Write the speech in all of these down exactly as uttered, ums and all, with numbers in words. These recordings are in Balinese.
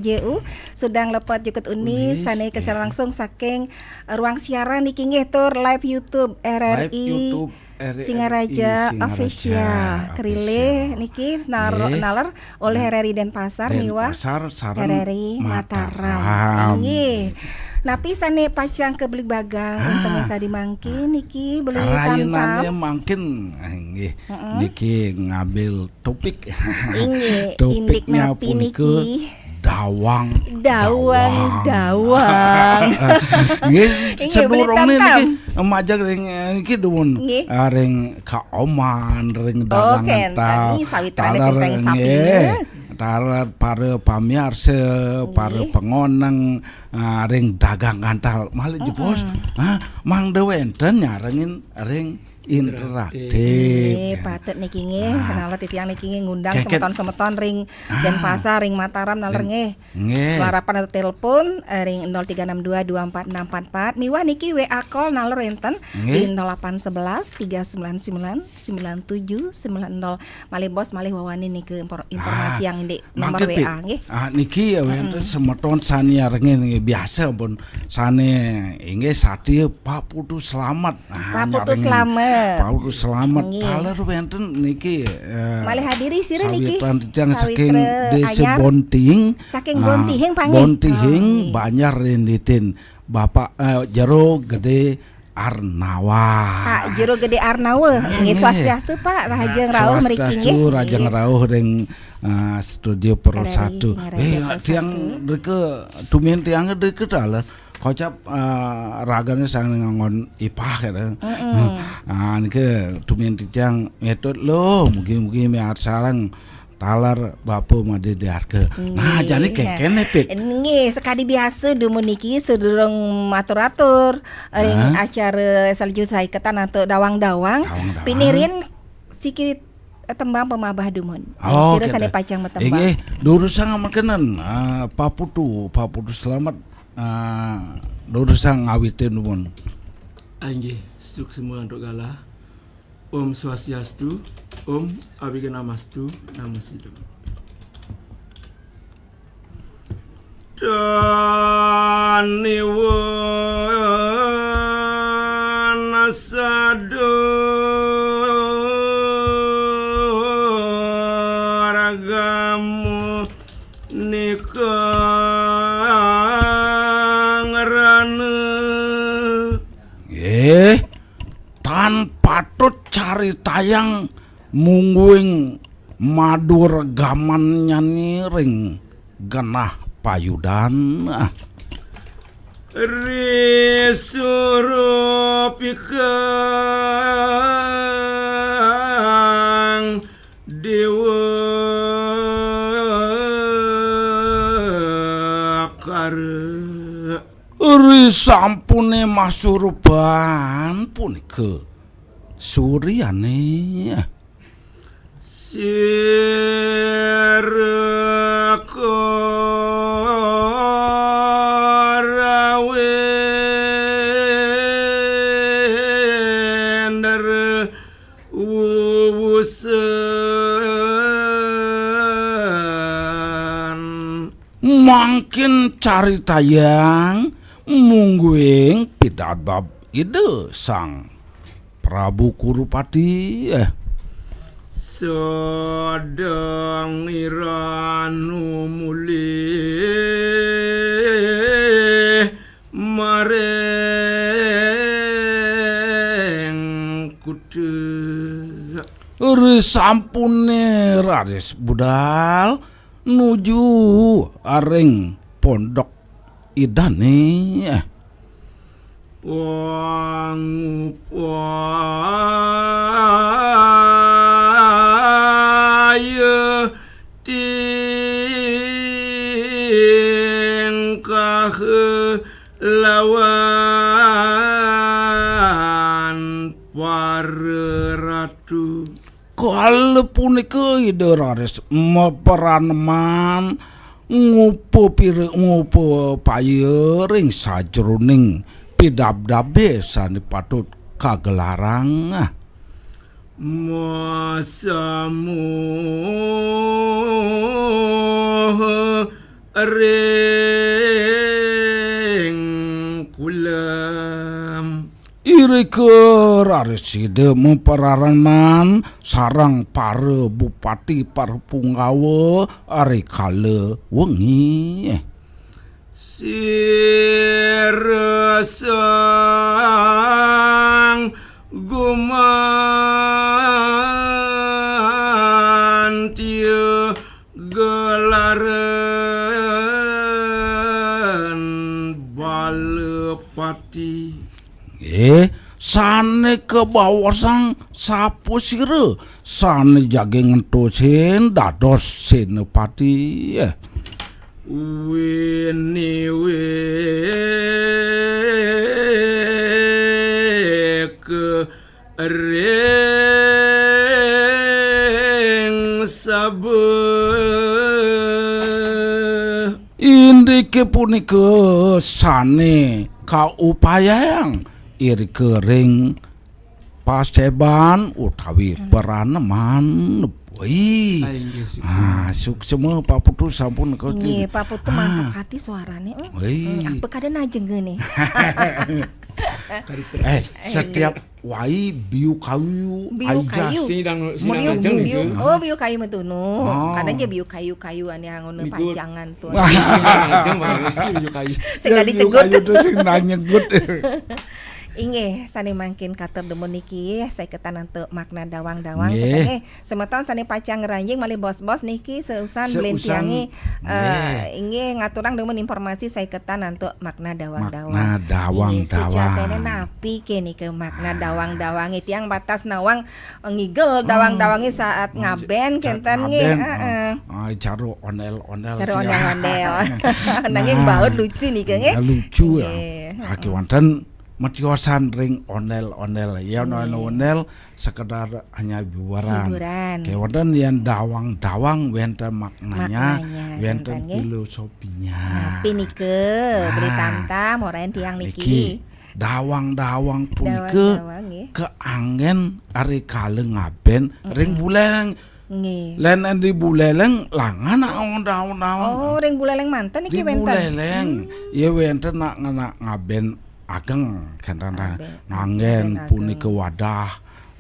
J U, Sudang Lepot Jukut Uni, Uni, sané kasiaran langsung saking ruang siaran niki nggih tur live YouTube R R I Live YouTube R R I Singaraja Singaraja Official. Official. Kerilih niki nar-, Nggih. Naler oleh R R I Denpasar miwah Denpasar sareng R R I Mataram. Mataram. Nggih. Napi sané pacang kabligbagang Ah. Wénten sakadi mangkin niki beli Rainané tamtam. Mangkin, eh, nggih. Mm-mm. Niki ngambil topik. Inggih, indik Topiknya napi punika niki? Dawang. Dawang, dawang. Dawang. Nggih, inggih, beli sadurungné tamtam. Niki majeng ring, eh, niki dumun, nggih. Ah, ring kaoman, ring dagang kental. Oh, nggih, sawitran taler, ring sapi, nggih. Nggih. Taler para pamiarsa, para nggih. Pangoneng, ah, ring dagang kental. Malih jebos, mm-mm. Ah, mangda wénten nyarengin ring interaktif. Interaktif. Nggih, ya. Patut niki nggih, ah. Naler titiang niki nggih ngundang keket. Semeton-semeton ring ah. Denpasar, ring Mataram naler ring nggih. Nggih. Larapan atau telepon, eh, ring nol tiga enam dua dua empat enam empat empat. Miwah niki W A call naler wénten nggih. Di nol delapan sebelas tiga sembilan sembilan sembilan tujuh sembilan nol. Malih bos, malih wawani niki impor-, informasi ah. Yang indik. Nomor mangke, W A, nggih. Ah, niki ya, wénten mm-mm. Semeton sané nyarengin nggih, biasa pun sané inggih satia Pak Putu Slamet. Ah, Pak Putu nyarengin Slamet. Pak Putu Slamet. Nggih. Taler wénten niki, eh, malih hadiri sira niki. Sawitran titiang saking sawitra Désa anyar. Bonting. Saking ah, Bonting, Pak, nggih. Bonting, oh, nggih. Banjar Renditin. Bapak, eh, Jero Gedé Arnawa. Pak Jero Gedé Arnawa. Nggih, nggih. Swastiastu, Pak. Rahajeng rauh mriki, swastiastu, nggih. Rahajeng rauh ring, ah, studio Pro R R I satu. Singaraja eh, Pro tiang satu. Drika, tumin tiang drika taler. Kocap, ah, ragane sang nganggon ipah, kata. Mm-mm. Ah, niki tumin tiang ngetut lo, mugi-mugi miarsa sareng taler Bapa Madé Diarga. Nah, nggih. Jani kénkén, Pit. Nggih, sakadi biasa dumun niki sadurung matur-atur ring hah? Acara salju saiketan antuk dawang-dawang. Dawang-dawang. Pinirin sikit tembang pamahbah dumun. Oh, sira sané pacang matembang. Inggih, durusang mangkin, ah, Pak Putu, Pak Putu Slamet, ah, durusang ngawitin dumun. Ah, inggih, suksma antuk galah. Om Swastiastu, Om Awighnamastu Namo Sidham. Daniwun sadurgamu nika ngrana. Nggih. Tan patut caritayang mungguing madurgaman nyani ring genah payudan. Ri surupikang Déwa Kara. Ri sampune masurupan punika suryane. Sira Kara Wendra wuwusan. Mangkin caritayang mungguing pidabdab Ida Sang Prabu Kurupati. Sedeng iranu mulih maring kuda. Risampune raris budal nuju aring pondok Idane. Pangupaya tingkah lawan para ratu. Kala punika Ida raris maparaneman ngupa pira-, ngupa paya ring sajroning pidabdabe sane patut kagelarang. Masamuh ring kulem. Irika rarisida mapararaman sareng para bupati, para punggawa, ari kala wengi. Sira sang gumantia gelaran balapati. Nggih, sane kabaosang sapasira sane jagi ngentosin dados senapati. Wini wik ring saba. Indike punika sane kaupayayang irika ring paseban utawi paraneman. Wih. Ah, inggih, suksma. Ah, suksma, Pak Putu sampun kau. Nggih, Pak Putu mantap hati suarane. Hmm. Wih. Hmm, apa kada najeng ne? Kadi serem. Eh, setiap wai biu kayu, biu aja kayu. Sing dang, sing dang biu, ajeng biu niku. Oh, biu kayu metunu. Oh. Kadang aja biu kayu-kayu ane angone niku pancangan tuh. Wah. Sing dang ajeng, Pak. Biu kayu. Sing ya, kadi biu cegut. Kayu tuh sing dang nyegut. Inggih, sane mangkin katur dumun niki, saiketan antuk makna dawang-dawang. Nggih. Kita, eh, semeton sane pacang ngranjing malih bos-bos niki seusan, seusan blintiange, eh, nggih, inggih ngaturang dumun informasi saiketan antuk makna dawang-dawang. Makna dawang-dawang. Inggih, sejatine napi ke nika makna dawang-dawange? Tiang batas nawang ngigel dawang-dawange saat ngaben, saat kenten nggih, ngaben, heeh. Ah, cara ondel-ondel. Cara sih, ondel-ondel. Nanging nah, baut lucu nika nggih. Lucu ya. Nggih. Aki wonten matiosan ring ondel-ondel. Ya, nggih, ondel-ondel sekedar hanya hiburan. Hiburan. Ke wonten yen dawang-dawang wenten maknanya, maknanya, wenten, wenten nggih, filosofinya. Napi nika, nah, Beli Tamtam, orahin tiang niki. Niki, dawang-dawang punika dawang-dawang, nggih, kaanggen ari kala ngaben ring, mm-mm, Buleleng. Nggih. Len endi Buleleng, langan dawang-dawang. Oh, ring Buleleng manten niki wenten. Di Buleleng. Hmm. Ya wenten nak, nak ngaben ageng, kenten. Ngaben. Nganggen ageng. Punika wadah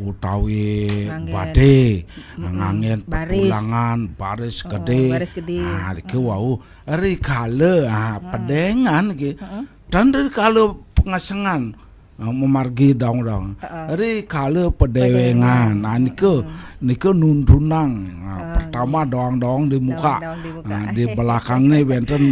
utawi nganggen bade, mm-mm, nganggen baris. Petulangan, baris, oh, gede. Baris gede. Nah, niki, mm-mm, wau rikala, ah, mm, pedengan niki. Mm-mm. Dan rikala pengasengan, ah, mamargi dawang-dawang. Heeh. Rikala pedewengan. Pedewengan. Nah, nika, mm-mm, nika nuntunang. Nah, ah, pertama nggih. Dawang-dawang di muka. Dawang-dawang di muka. Nah, di belakangnya wenten,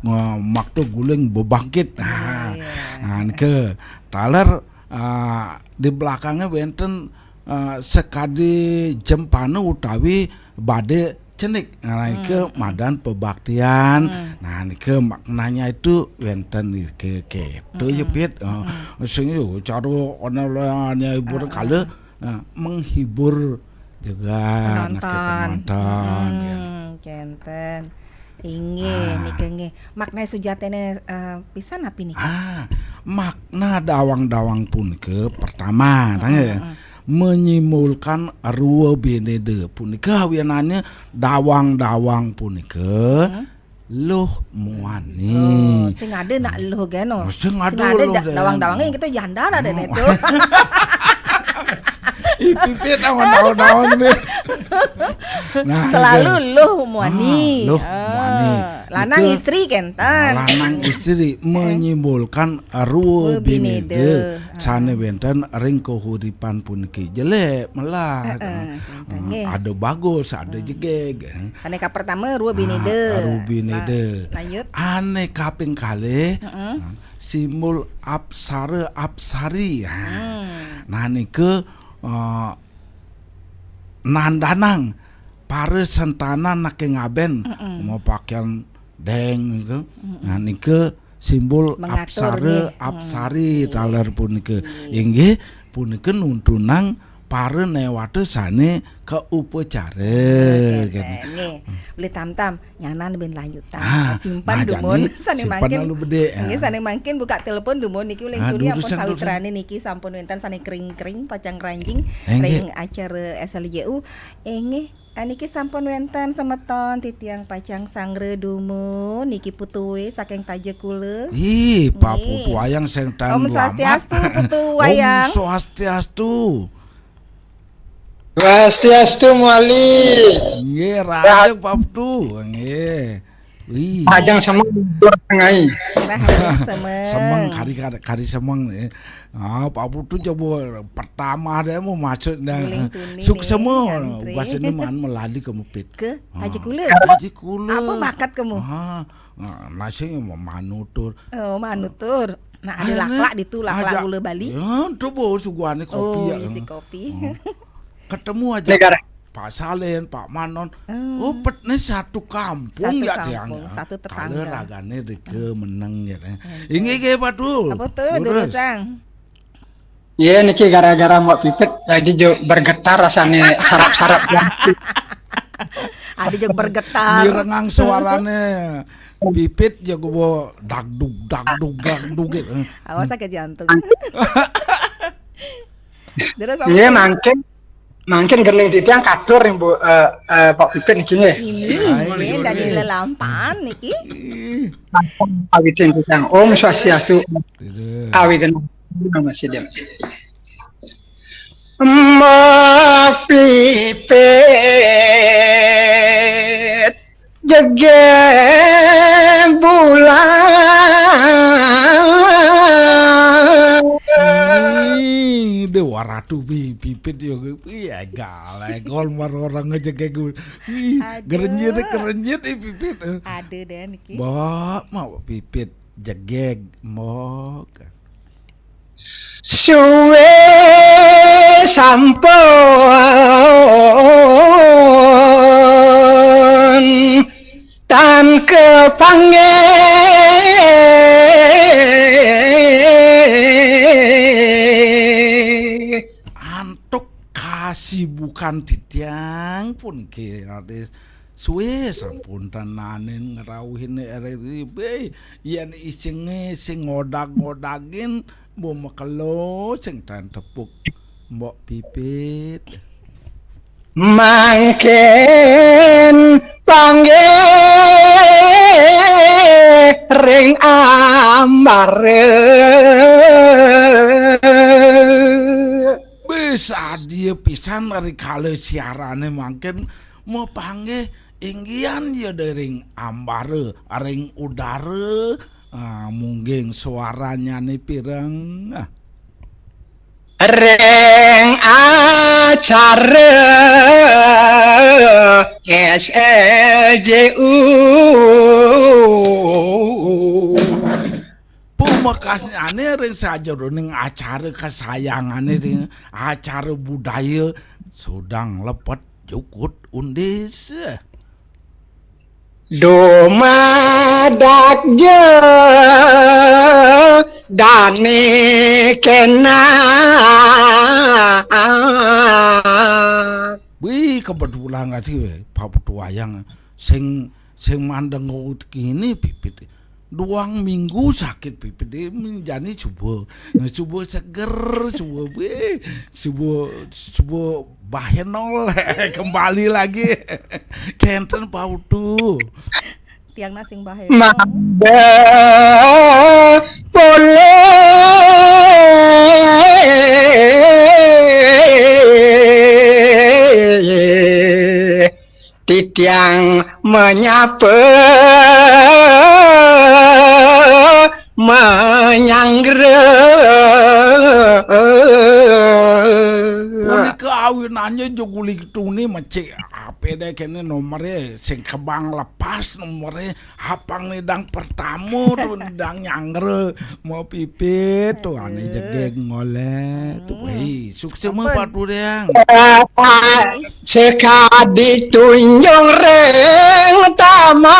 eh, makta guling bebangkit. Iya, nah, iya. Nah, nika taler, ah, di belakangnya wenten, ah, sakadi jempana utawi bade cenik. Nah, nika, hmm, madan pebaktian. Hmm. Nah, nika maknanya itu wenten nika keto ya, hmm, Pit. Oh, hmm, sing yo cara ana hiburan, heeh, kala, eh, menghibur juga penonton. Penonton, ya. Hmm, kenten. Inggih, ah, nika nggih. Makna sujatine, eh, pisan napi niki? Ah, makna dawang-dawang punika pertama, hmm, tangge, hmm, menyimpulkan rua bineda punika awianane dawang-dawang punika, hmm, luh muani. Oh, sing ada nak luh geno. Oh, sing ada, sing ada luh da-, dawang-, dawangnya kita janda ada, oh, neto. Ipipit dawang-dawang ni. Nah, selalu itu. Luh muani. Ah, luh muani. Lanang nika istri kenten. Lanang istri, eh, menyimpulkan rua bineda. Rua bineda. Sane wenten ring kahuripan puniki jelek melah. Heeh, heeh, nggih. Ada bagus, ada, hmm, jegeg. Ane ka pertama, rua bineda. Ah, rua bineda. La-, lanjut. Ane kaping kalih, heeh, ah, simbol apsara, apsari. Ah. Hmm. Nah, nika, eh, nandanang para sentanan nake ngaben, heeh, mau pakaian deng nika. Heeh. Nah, nika simbol mengatur, apsara, nggih, apsari, hmm, taler punika. Nggih. Inggih punika nuntunang para newata sane kaupacara. Nggih, kenten. Nggih. Beli Tamtam, nyanan ben lanjutan. Ah, simpan, nah, dumun jani sane simpan mangkin. Lalu bedik, ah. Nggih, sane mangkin buka telepon dumun niki uling, ah, tuli ampun, durusan, durusan, sawitrane niki sampun wenten sane kring-kring pacang ranjing, eh, nggih, ring acara S L J U. Inggih. Aniki sampun wénten semeton titiang pacang sanggra dumun niki Putu Wé saking Taja Kula. Ih, Pak Nggih. Putu Wayang sing tan Om Swastiastu, lama. Putu Wayang. Om Swastiastu. Swastiastu, Muali. Nggih, rahajeng Pak Putu. Nggih. Wih. Ajeng semeng, dur tengai. Rahajeng semeng. Semeng, kari, kari, kari semeng, eh. Ah, Pak Putu coba pertama deh mau masuk dah. Guling tuni nih, suksema, antre. Ugas ini man melali ke mepit. Ke Haji Kula. Haji Kula. Apa bakat kamu? Ah, nah, nasi mau manutur. Oh, manutur. Nah, ada laklak ditu, laklak aja. Gula Bali. Ya, coba suguhane kopi. Oh, ya. Isi kopi. Oh. Ketemu aja. Negara. Pak Salen, Pak Manon. Oh, petne satu kampung. Satu ya, kampung, tiang, ya. Satu tetangga. Kala ragane rega meneng ya. Inggih, nggih, Pak Du. Apa tuh, Durus. Durusang? Iya, niki gara-gara Mbok Pipit lagi jo bergetar rasane sarap-sarap. Ada jo bergetar. Mirengang suarane Pipit ya gua dagdug, dagdug, dagdug gitu. Awas ke jantung. Terus apa? Iya, mangkin, mangkin gening titiang katur nih, Bu, eh, eh, Pak Pipit niki nggih. Ini, ini dari lelampahan niki. Awitin titiang. Om Swastiastu. Awitin. Masih diam. Mbok Pipit jegeg bulan. Ih, Dewa Ratu Pi-, Pipit yo. Iya, galak. Kol mar orang ngejegeg bulan. Ih, aduh. Gerenyit, gerenyit, eh, Pipit. Eh. Ada deh niki. Mbok, mau Pipit jegeg, Mbok. Suwe sampun tan kepanggih. Antuk kasibukan titiang pun kira suwe sampun tenanin ngrauhin R R I B. Yen isenge sing ngodag-ngodagin, mbok makelo sing tan tepuk. Mbok Pipit. Mangkin panggih ring ambare. Wis adia pisan rikala siarane mangkin mapanggih inggihan ya ring ambara, ring udara, ah, mungging suaranyane pireng. Ah. Ring acara S L J U. Pamekasnyane ring sajeroning acara kasayangane ring acara budaya sudang lepet jukut undis. Dumadak ja dane kena. Wih, kebetulan tadi, weh, Pak Putu Wayang sing, sing mandeng kini Pipit. Duang minggu sakit Pipit ini jani coba, coba seger, coba, weh, coba, coba bahenol kembali lagi. Kenten Pak Putu. Tiang nasing bahenol. Mangga polih titiang menyapa menyanggra. Punika awinannya juguli tuni mecik ape deh kene nomere sing kebang lepas nomere apang nidang pertama tuh nidang nyanggra mau Pipit tuh ane jegeg ngoleh tuh. Hei, sukses mah Pak Tudeng. Sekadi tunjung ring taman.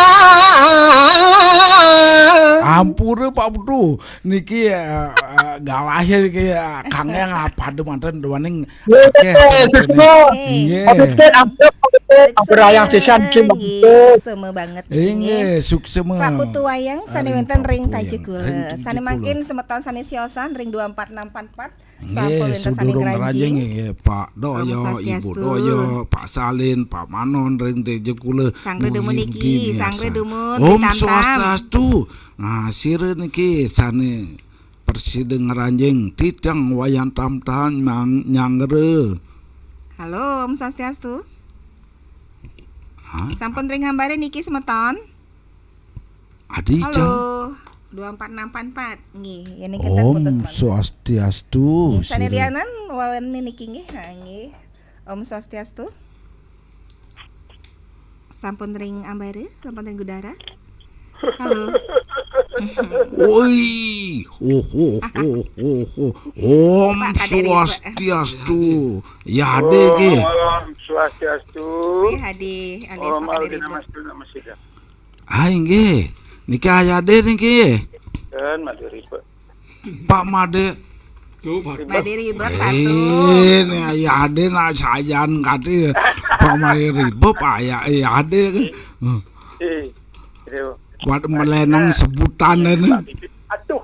Ampura Pak Putu, niki, eh, eh, gawahé niki, eh, kangge ngapada manten duaning akeh. Nggih. Ampura, ampura yang pisan niki, Pak Putu. Suksema banget niki. Nggih, suksema. Pak Putu Wayang sané wénten ring Taji Kula. Sané mangkin semeton sané siosan ring dua empat enam empat empat. Sampun nggih, wénten sané sadurung ngranjing. Ngranjing nggih, Pak Doyo, Ibu Doyo, Pak Salin, Pak Manon ring Tejo kula. Sangre dumun niki, sangre dumun, Om Swastiastu. Nah, sira niki sané prasida ngranjing titiang Wayan Tamtan nyangre. Halo, Om Swastiastu. Hah? Sampun ring ambare niki semeton? Adi. Halo, dua empat enam empat empat. Nggih, yen enten putus. Om Swastiastu. Nggih, sane lianan wawan niki nggih. Ha, nggih. Om Swastiastu. Sampun ring ambare, sampun ring udara. Halo. Woi, ho, ho, ho, ho, ho. Om Swastiastu. Ya, Ade nggih. Om Swastiastu. Nggih, Ade, alias Om Pak Ade Audi Ribu. Namastu, Namasidam. Ah, inggih. Niki Ayah Ade niki. Pak Made. Tuh, Pak. Made Ribu, Pak. Eh, ini Ayah Ade nak sayan kati. Pak Made Ribu, Pak Ayah, Ayah Ade kan. Eh, eh, Pak melenang sebutan ini. Aduh.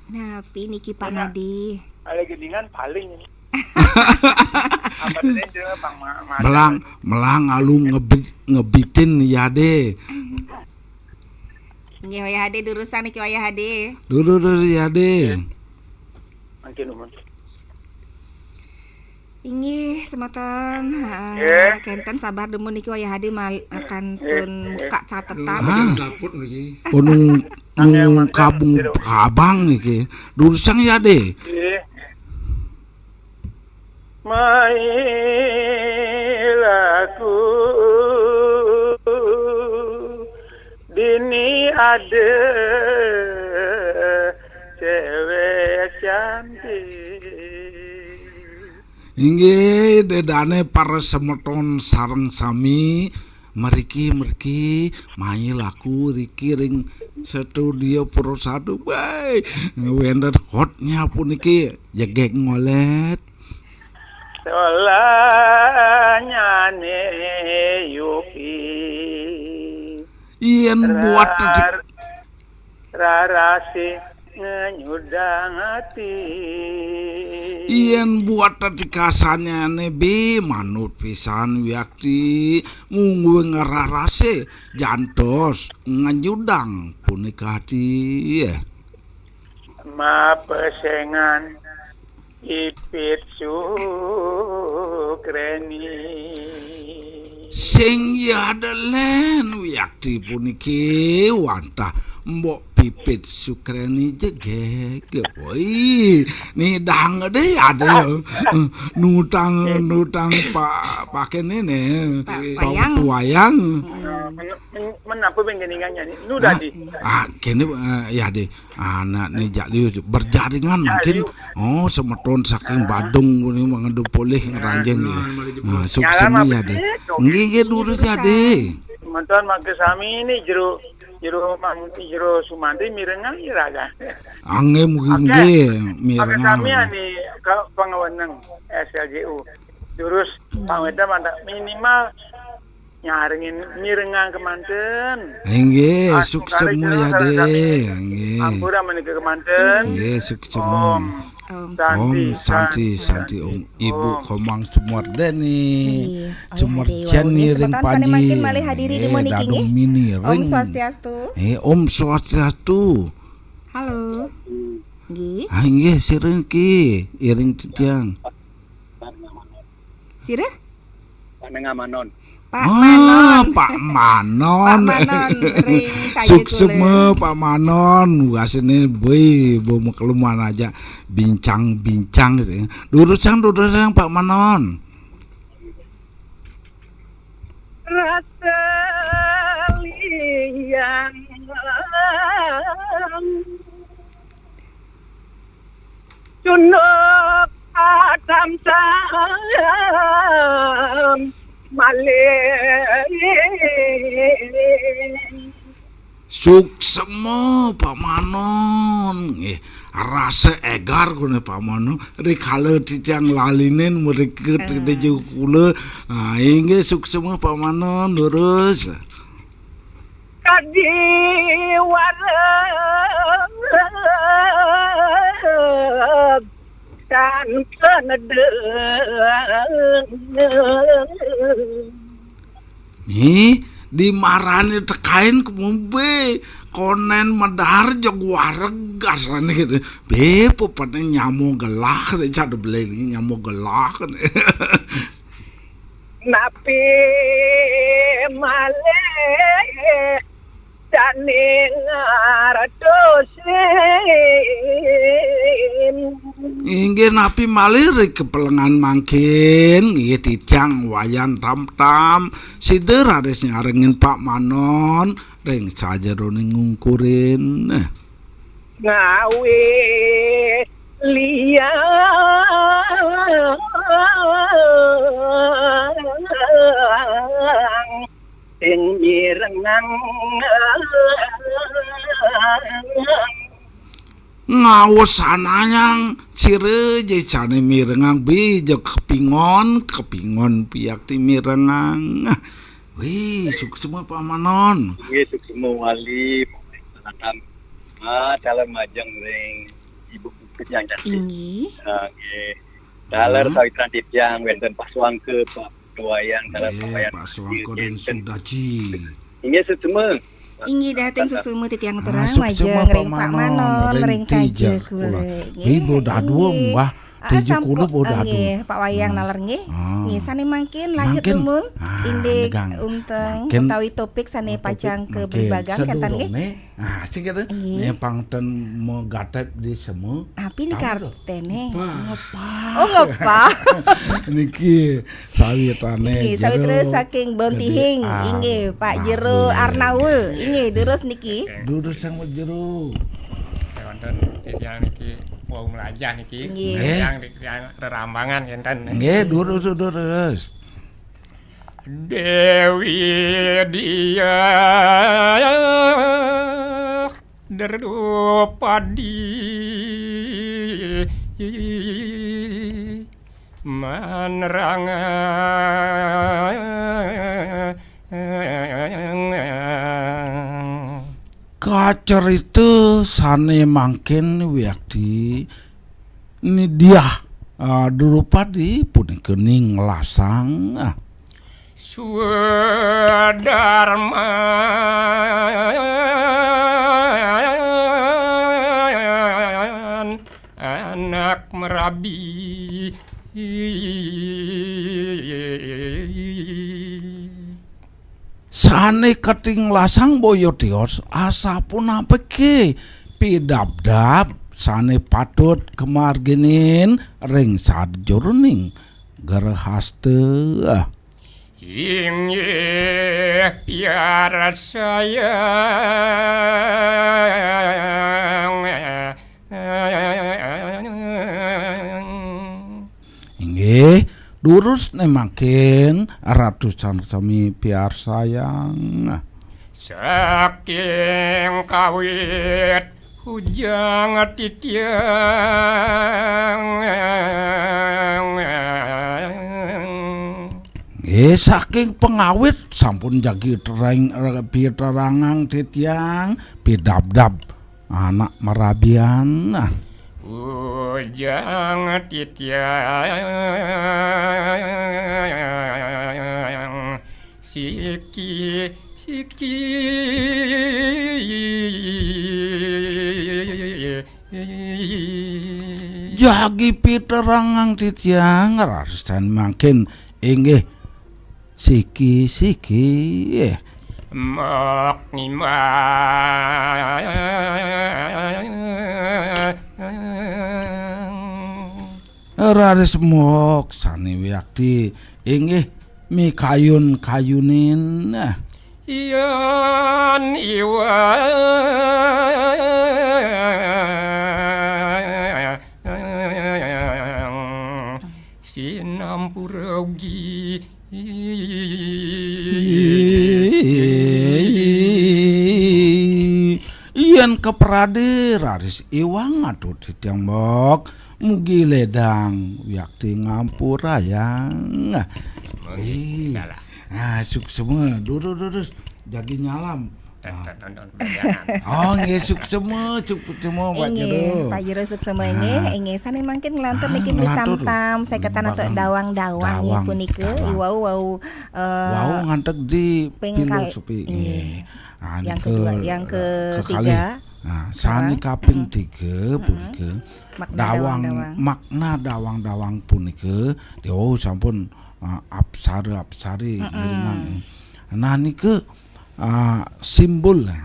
Nah, pi niki Pak Made. Ada geningan paling. Apa tadi itu, Bang Ma-, Ma-, melang, melang alu ngebit, ngebitin ya, Ade. Nggih, Wayah Ade, durusang niki Wayah Ade. Dulu, dulu ya, Ade. Mangkin nuhun. Inggih, semeton, ha, kenten sabar dumun niki Wayah Ade mal-, kantun muka catetan. Hah? Gunung, gunung kabung kabang niki. Durusang ya, Ade. Nggih. Mailaku dini ada cewek cantik. Inggih, dedane para semeton sareng sami, mriki, mriki, mailaku riki ring studio Pro Satu. Bae, wenten hotnya puniki, jegeg ngolet. Solanyane Yupi. Yen buat rar-, rarase ngenyudang ati. Yen buat tadi kasanyane be manut pisan wiakti mungguing rarase jantos ngenyudang punika ati. Mapesengan Ipit Sukreni. Sing yadelen wiakti puniki wantah Mbok Pipit Sukreni jegeg. Woi, nidang deh ada. Eh, nutang, nutang Pak, Pak kene ne. Pak Wayang. Pak Wayang. Hmm. Men-, men-, menapa panjenengan nyanyi? Nu dadi. Ah, kene, eh, ya deh. Anak ni jak liu berjaringan mungkin. Oh, semeton saking Badung ni mengedu polih ngeranjing ya. Ah, suksema ya deh. Nggih, nggih, durus ya deh. Semeton mangke sami ni jero, jero mang-, jero Sumantri mirengang iraga. Angge mugi-mugi mirengang. Mangke sami ani ka pangaweneng S L J U. Durus pangweda mantap minimal nyarengin mirengang kemanten. Inggih, suksema ya deh. Inggih. Ampura menika kemanten. Inggih, suksema. Om Santi, Santi, Santi, Om Ibu Komang Sumardeni. Inggih, Sumardeni ring Panji. Semeton sane mangkin malih hadiri niki nggih. Dadung mini ring. Om Swastiastu. Eh, Om Swastiastu. Halo. Nggih. Ah, inggih, sira niki iring titiang. Sira? Panengamanon. Pak Manon. Ah, Pak Manon. Pak Manon ring Kaya suksema, Pak Manon. Wasine bui, bu makluman aja bincang-bincang gitu ya. Durusang, durusang Pak Manon. Rasa liyang. Cunduk atam-tam malih. Suksema Pak Manon. Nggih, rasa egar kone Pak Manon. Rikala titiang lalinen mriki titiang kula. Ah, inggih suksema Pak Manon, lurus. Kadi warep Tan penedeng. Nih, dimarani tekain ke mumbe, konen medar jeg wareg asrane gitu. Be, pepene nyamo gelah, deh, cak dibeli ini nyamo gelah. Napi malih dane ngartosin. Inggih napi malih ri kepelengan mangkin, inggih titiang Wayan Tamtam, sida raris nyarengin Pak Manon ring sajeroning ngungkurin. Ngawi liang sing mirengang. Ngaos sanayang sira je jane mirengang bi je kepingon, kepingon piyak ti mirengang. Wih, suksma Pak Manon. Nggih, suksma wali, pamrentahan. Ah, calon majeng ring Ibu Puput yang cantik. Inggih. Ah, nggih. Taler hmm. Sawitran titiang wenten paswangke Pak Tuayan, taler Pak Tuayan. Paswangke dan Sudaji. Inggih, suksma. Inggih, dateng suksma titiang terang majeng ring Pak Manon, ring Kaja kula. Nggih, Bro Dadua munggah. Ah, tiji sampun, kula, Bro Dadua. Nggih, Pak Wayang naler nggih. Ah. Nggih, sane mangkin lanjut dumun. Ah, indik unteng utawi topik sane pacang keblibagang kenten nggih. Ah, sing kira. Nggih. Nggih, pang ten megatep di semu. Api ni kartene. Ngepah. Oh, ngepah. Niki sawitane. Nggih, sawitra saking Bontihing. Ah, inggih, Pak Jero Arnawe. Inggih, durus niki. Durus sang Jero. Wonten titiang niki wau melajah niki. Nggih. Titiang, titiang rerambangan kenten. Nggih, durus, durus. Dewi Diah Drupadi manerangang. Kacarita sane mangkin wiakti Diah, ah, Drupadi punika ninglasang, ah. Swadarman anak merabi. Sane katinglasang boya tios, asapunapike pidabdab sane patut kamarginin ring sajeroning grehasta. Inggih piarsayang. Inggih, durus ne mangkin ratusan sami piarsayang. Saking kawit hujang titiang. Nggih, saking pengawit sampun jagi terang, piterangang titiang, pidabdab anak marabian. Ujang titiang siki, siki. Jagi piterangang titiang rasen mangkin inggih siki-siki. Mok nimbang. Raris mok sane wiakti inggih mikayun-kayunin. Yan iwang sinampura ugi. Yen keprade raris iwang atur titiang mbok, mugi ledang wiakti ngampurayang. Mangke. Ih. Dalah. Ah, suksma, durus, durus, jagi nyalam. Oh, nggih, suksema, suksema, Pak Jero. Inggih, Pak Jero, suksema nggih. Ah. Inggih, sané mangkin nglantur niki, ah, Bli nglantur. Tamtam, saketan antuk dawang-dawang nggih punika. Dawang. Iwau wau, eh, wau ngantek di ping kal-, filosofi. Inggih. Nggih. Ah, yang nika kedua, yang ke-, ketiga. Kekalih. Ah, sané kaping tiga punika. Makna dawang, dawang-dawang. Makna dawang-dawang punika, wau sampun, ah, apsara-apsari ngiringang. Nah, nika ah, simbol, ya.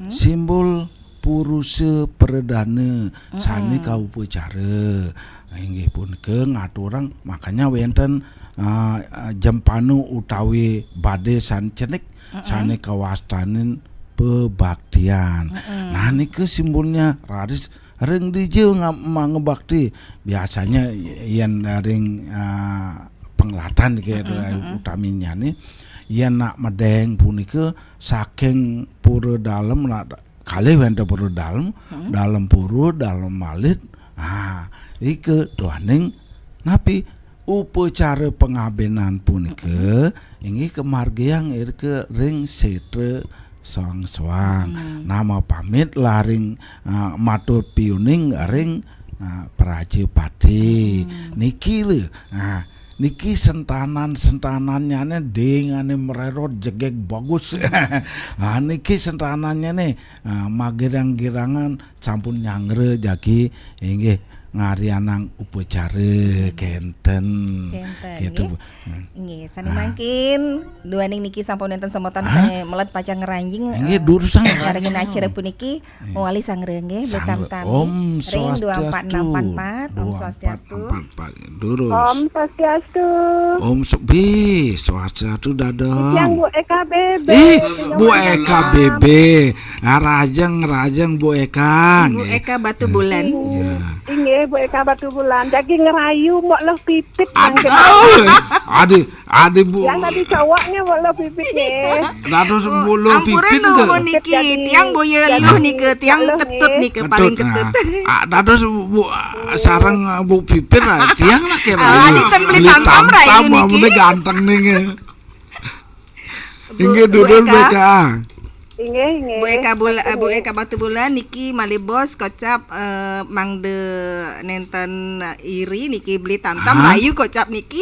Simbol purusa pradana sané kaupacara. Inggih punika ngaturang, makanya wénten, ah, ah, jempana utawi badé sané cenik, sané kawastanin pebaktian. Nah, nika simbolnya raris ring dija nga-, mangabakti. Biasanya yén ring, ah, penglatan niki, utaminya nih, yén nak medeng punika saking pura dalem, nak kalih wénten pura dalem, dalem pura, dalem alit. Ah, ika duaning napi upacara pangabénan punika inggih kamargiang irika ring sétra soang-soang. Nah, mapamit laring, ah, matur piuning ring, ah, prajapati. Niki lho, ah, niki sentanan-sentanannyané dingane mrerot jegeg bagus. Ah, niki sentanannyané, ah, magirang-girangan sampun nyanggra jagi inggih ngarianang upacara kénten. Kénten, gitu, nggih. Bu. Hmm. Nggih, sané mangkin duaning niki sampun wénten semeton sané melet pacang ngranjing, inggih, eh, durusang ngranjing. Ngarengin acara puniki, mawali sanggra nggih, Bli Tamtam. Om Swastiastu. Dua empat enam empat empat, Om Swastiastu. Dua empat enam empat empat. Durus. Om Swastiastu. Om Sw-, Bli Swastiastu dados. Tiang Bu Eka Bebe. Ih, Bu Eka Bebe. Ah, rajeng, rajeng Bu Eka, nggih. Eka Batu Bulan. Iya. Inggih, Bu Eka Batu Bulan. Jagi ngerayu mok leh pipit. Aduh, aduh, aduh, Bu. Yang tadi cowoknya mok leh pipit nggih. Dados Bu leh pipit nuwun nggih. Niki, tiang boya luh nika, tiang ketut nika, paling ketut. Ah, dados Bu, ah, sareng, ah, Bu Pipit lah, tiang lah kira. Ah, Bli Tamtam rayu niki. Ganteng nih. Inggih, Bu, Bu Eka. Inggih, inggih. Bu Eka Bula-, Bu Eka Batu Bulan niki malih bos kocap, eh, mangda nénten iri niki Bli Tamtam rayu kocap niki.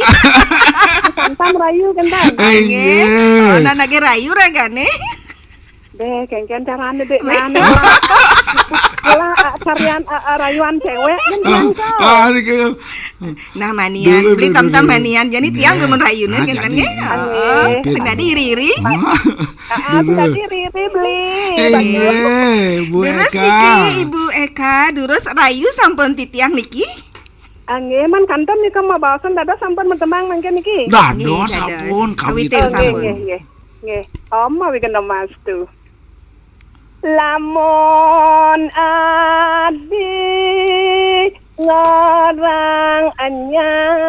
Tamtam rayu kan, Tan? Inggih. Oh, nah, nagih rayu ragané. Deh, kéngkén carané, Dék, mana? Lah, ah, carian, ah, ah, rayuan cewek kan, ah, niki. Nah, manian, Bli Tamtam manian. Jani tiang gemen rayuné, nah, kénten nggih. Heeh. Sing dadi iri-iri. Ah, ah, sing dadi iri-iri, Bli. Inggih, Bu Eka. Terus niki, Ibu Eka, durus rayu sampun titiang niki? Ah, nggih, man kantun nika mabaosan dados sampun matembang mangkin niki. Dados sampun, kawitan sampun. Nggih, nggih, nggih. Om Awigandamastu. Lamun adi ngorang anyar.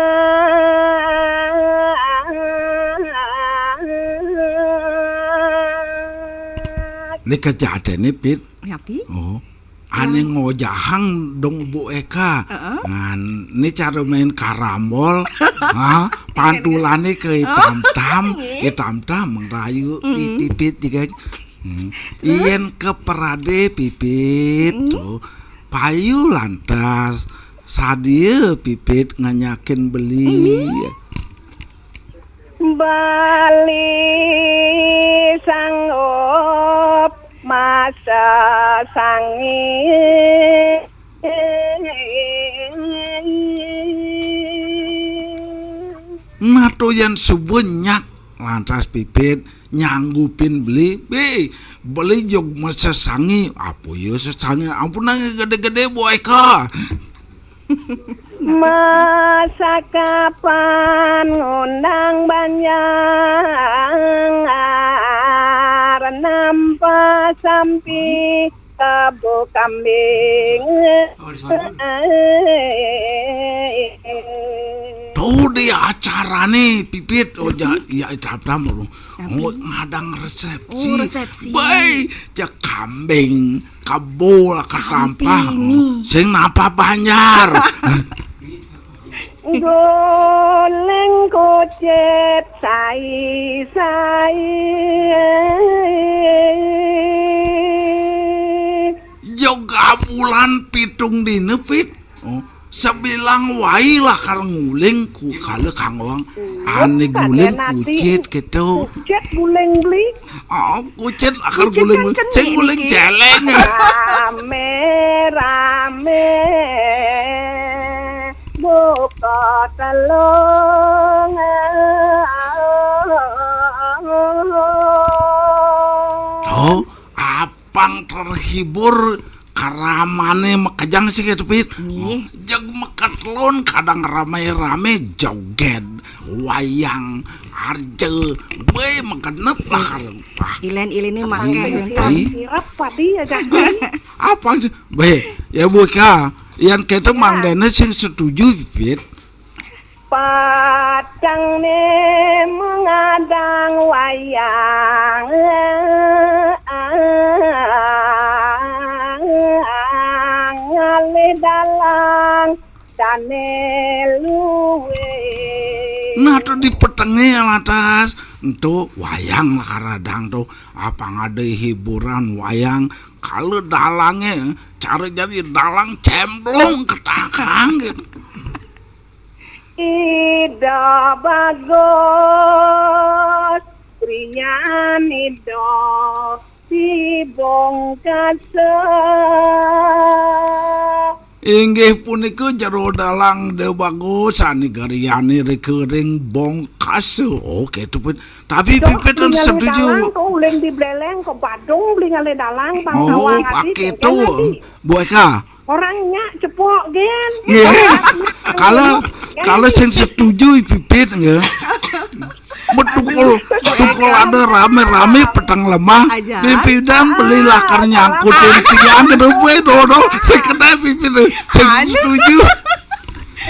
Nika jadene, Pit. Yapi? Oh. Ané ngojahang dong Bu Eka. Heeh. Nah, ini cara main karambol. Ha, pantulané ke Itam-tam, nggih. Itam-tam merayu Pipit juga. Hmm. Terus? Yen keperade Pipit tuh, payu lantas sadia Pipit nganyakin beli. Bali sanggup masa sangi. Nah, to yan subuh nyak lantas Pipit nyanggupin beli, be, beli jog masa sangi, apa ya sesangi, ampun nang gede-gede Bu Eka. Masa kapan ngundang banjang nampa sampi kabu kambing. Tuh di acarane Pipit, oh, ja-, ya, Itam-tam, oh, ngadang resepsi. Oh, resepsi. Bae, cek kambing, kebo lah ketampah. Sampi nih. Sing nampa banjar. Guling kucit sai-sai. Yoga bulan pitung dina, Pit. Oh, sabilang wai lakar nguling ku kala kanggoang. Ane guling kucit keto. Kucit guling beli. Oh, kucit lakar guling. Sing guling celeng. Rame-rame buka telung. Oh, apang terhibur karamane makejang sih gitu, Pit. Jeg meketelun kadang rame-rame joget, wayang, arje, beuh megenep lah kalau. Ilen-ilen ini makai. Sirap padi ya, Jang. Apang sih? Beuh, ya buka. Yan kete Mang Dene sing setuju, Pit. Patang ne mengadang wayang ngalih dalang dane luwe. Nah, tuh di petenge lantas, ento wayang lah karadang tuh, apa ngade hiburan wayang, kalau dalange cara jadi dalang cemplung ketakang gitu. Ida bagus, priyan ida dibongkasa. Inggih punika jero dalang de bagus sane garyane rikering bongkasa. Oke, tupit. Tapi pipit setuju. Dalang kok uleng di Beleleng, kok Badung beli ngalih dalang, Bang. Oh, pakai itu. Bu Eka. Orangnya cepok gen. Nggih. Kalau kalau sing setuju pipit nggih. Betukul tukul ada rame-rame petang lemah. Pipidan beli lakar nyangkutin tiang gedebwe dodo. Sing kena pipit sing setuju.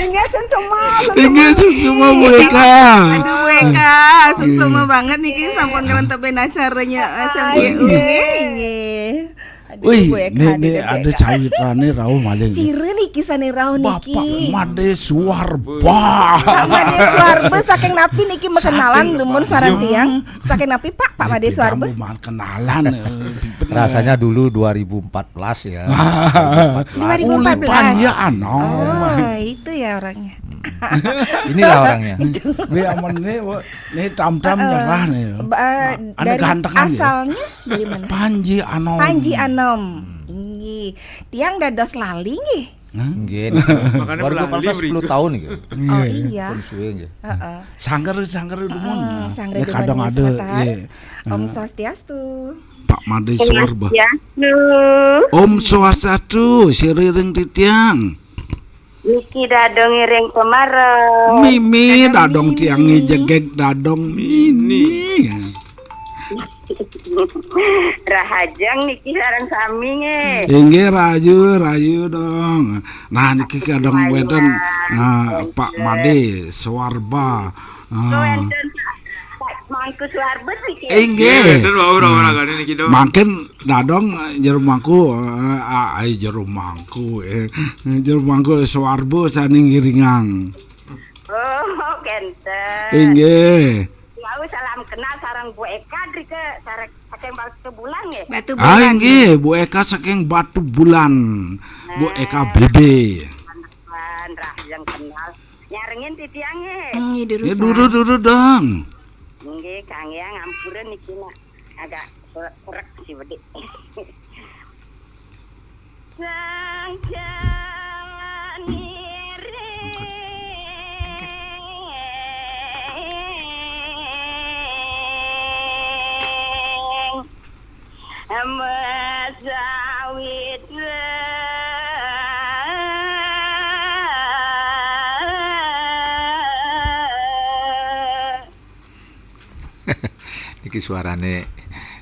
Inggih sing semua. Inggih sing semua Bu Eka. Aduh Bu Eka, sing semua banget niki sampun ngrentepin acaranya asal nggih. Nggih. Wih, ini ada cawitrane rauh malih. Cire niki sane rauh niki. Bapak Made Suarba. Pak Made Suarba saking napi niki mekenalan dumun sareng tiang. Saking napi Pak, Pak Made Suarba? Kenalan. Rasanya dulu dua ribu empat belas ya. Dua ribu empat belas. Ulipan ya anom. Oh, itu ya orangnya. Inilah orangnya. Wi amun ne, ne tam-tam nyerah ne. Ane gantengan ya. Asalnya dari mana? Panji Anom. Panji Anom. Inggih. Tiang dados lali nggih. Nggih. Makanya baru pas sepuluh tahun nggih. Oh iya. Pun suwe nggih. Heeh. Sangger sangger dumun. Heeh, sangger dumun kadang ada. Om Swastiastu. Pak Made Suarba. Swastiastu. Om Swastiastu, siriring titiang. Niki dadong iring pemarep. Mimi dadong tiang ngejegeg dadong mini. Rahajeng niki sareng sami nggih. Inggih rahayu, rahayu dong. Nah niki kadang wenten Pak Made Suarba. Wenten Pak Mangku Suarba niki. Inggih. Wenten wau ora-ora gane niki dong. Mangkin dadong jero mangku, ai jero mangku, eh, jero mangku Suarba sane ngiringang. Oh, kenten. Inggih. Wau salam kenal sareng Bu Eka drike sareng saking Batu Bulan nggih. Batu Bulan. Ah, inggih, Bu Eka saking Batu Bulan. Bu Eka B B. Rahajeng kenal. Nyarengin titiang nggih. Hmm, ya, duru dong. Nggih, Kang ya ngampura niki nak. Agak kurek si bedik. Sang jalan iring masawitra. Niki suarane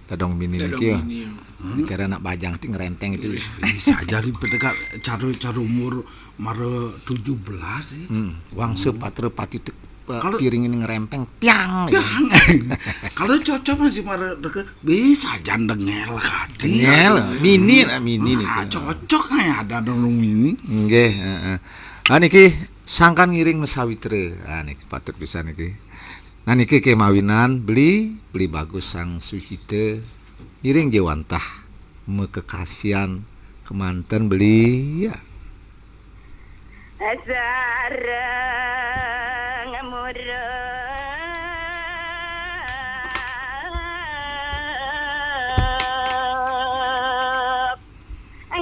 Dadong Mini niki ya. Dadong Mini. Bicara anak bajang ti ngerenteng itu. Bisa jadi pendekat cara cara umur mara tujuh belas sih. Hmm, wangsa patra pati tek- kalau piring ini ngerempeng piang. Piang. Kalau cocok masih mara deket bisa aja dengel kati. Dengel, mini lah mini nih. Ah, cocok ya ada dong mini. Nggih, heeh. Ah niki Sangkan ngiring masawitra. Ah, niki patut pisan niki. Nah, niki kemawinan beli, beli bagus sang Sucita. Ngiring ja wantah makekasihan kemanten beli ya. Sareng murub